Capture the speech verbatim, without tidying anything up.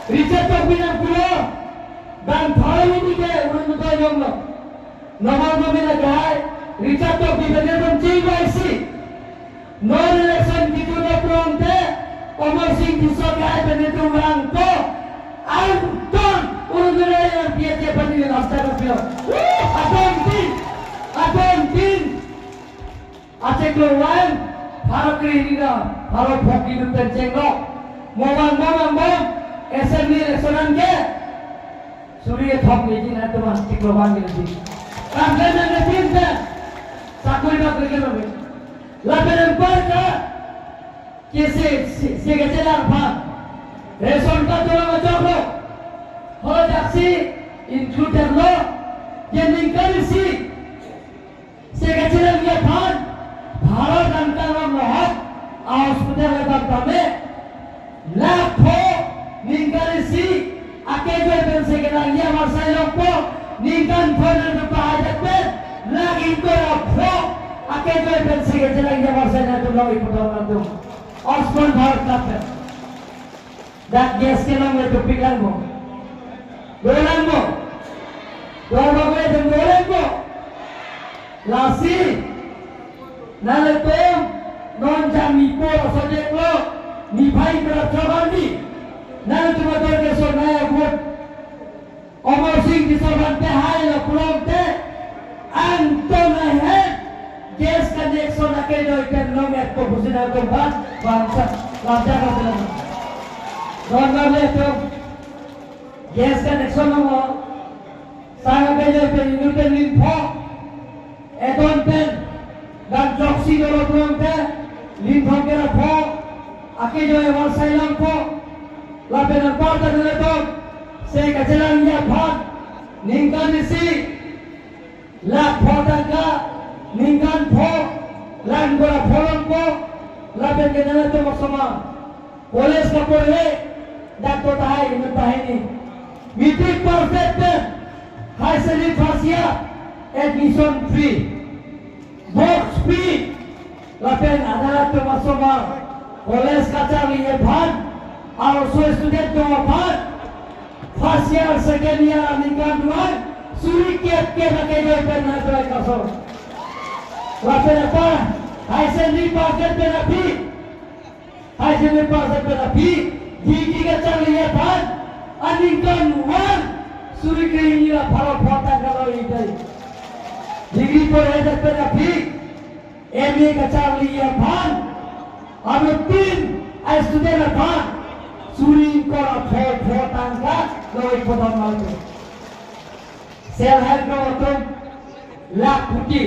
Richard Tokbi nangpulo, bang thoi ini ke urun betul jonglo. Normal kami lagi hai, Richard Tokbi bener pun C Y C. Non election gitu na prong te, Amarsing Tisso ke hai bener tu orang ko. Anton urun betul yang dia dia pani last time appeal. Adon tin, adon tin. Achiklo wan, pharo kre-hini na, pharo phok inut pen chenglok. Mo vangbom vangbom, assembly election an ke. Suri kethom ni jin atum achiklo wan ni jin. Kam kan na tin ta. Sakuri bak lagi nabi. Lapen anpar ke, ke se, se, se kachelang aphan. Ration card dolang achoklo. Ho jaksi included lo. Ke ningkan isi. Se kachelangji aphan, Bharat angtan ram lahok, a-hospital atum tame, lakh pho, ningkan isi, akejoi pen se kelangji amarsai longpo, ningkan pho nangtum pahai det pen, lakh ingkoi ra pho, akejoi pen se kachelangji amarsai nangtum long-ik putang nangtum. Ayushman Bharat card pen. Dak gas kelong le topik langmo. Dolang mo. Dolang mo, dolang mo. Lasi. Nangtum non jam nipo sojek lo. Niphai kerap coba ni. Nangtum atur ke so naya vote. Amarsing Tisso aphan pahai lo pulote, anton ahem gas connection akejoi pen long-et ko pusi nangtum aphan bangsa lam jaga pulang. Non non le tum gas connection lo mo, sang akejoi pen inut pen lim pho. Adon pen, dan joksi dolo pulote, lim pho kera pho, akejoi amarsai longpo, lapen anpar ta nangtum, se kachelangji aphan, ningkan isi, lakh pho tangka, ningkan pho, lakh ingkoi ra pho longpo, lapen ke nangtum osomar. College kaporhe, dak to tahai, inut tahai ni. Matric pass det pen, high secondary first year, admission free. Box free, lapen adara atum osomar, college kacharli aphan, arloso student atum aphan, first year, second year, aningkan duan, suri kep kep akejoi pen nangtum kaso. Lapen apa, high secondary pass det pen aphi, high secondary pass det pen aphi, degree kacharli aphan, aningkan one, suri kre-hini ra pharo pho tangka lo-ik dai. Degree porhe det pen aphi, M A kacharli aphan, anuttin a-student aphan, suri ingkoi ra pho pho tangka lo-ik putang nangtum. Self help group atum, lakh kuti.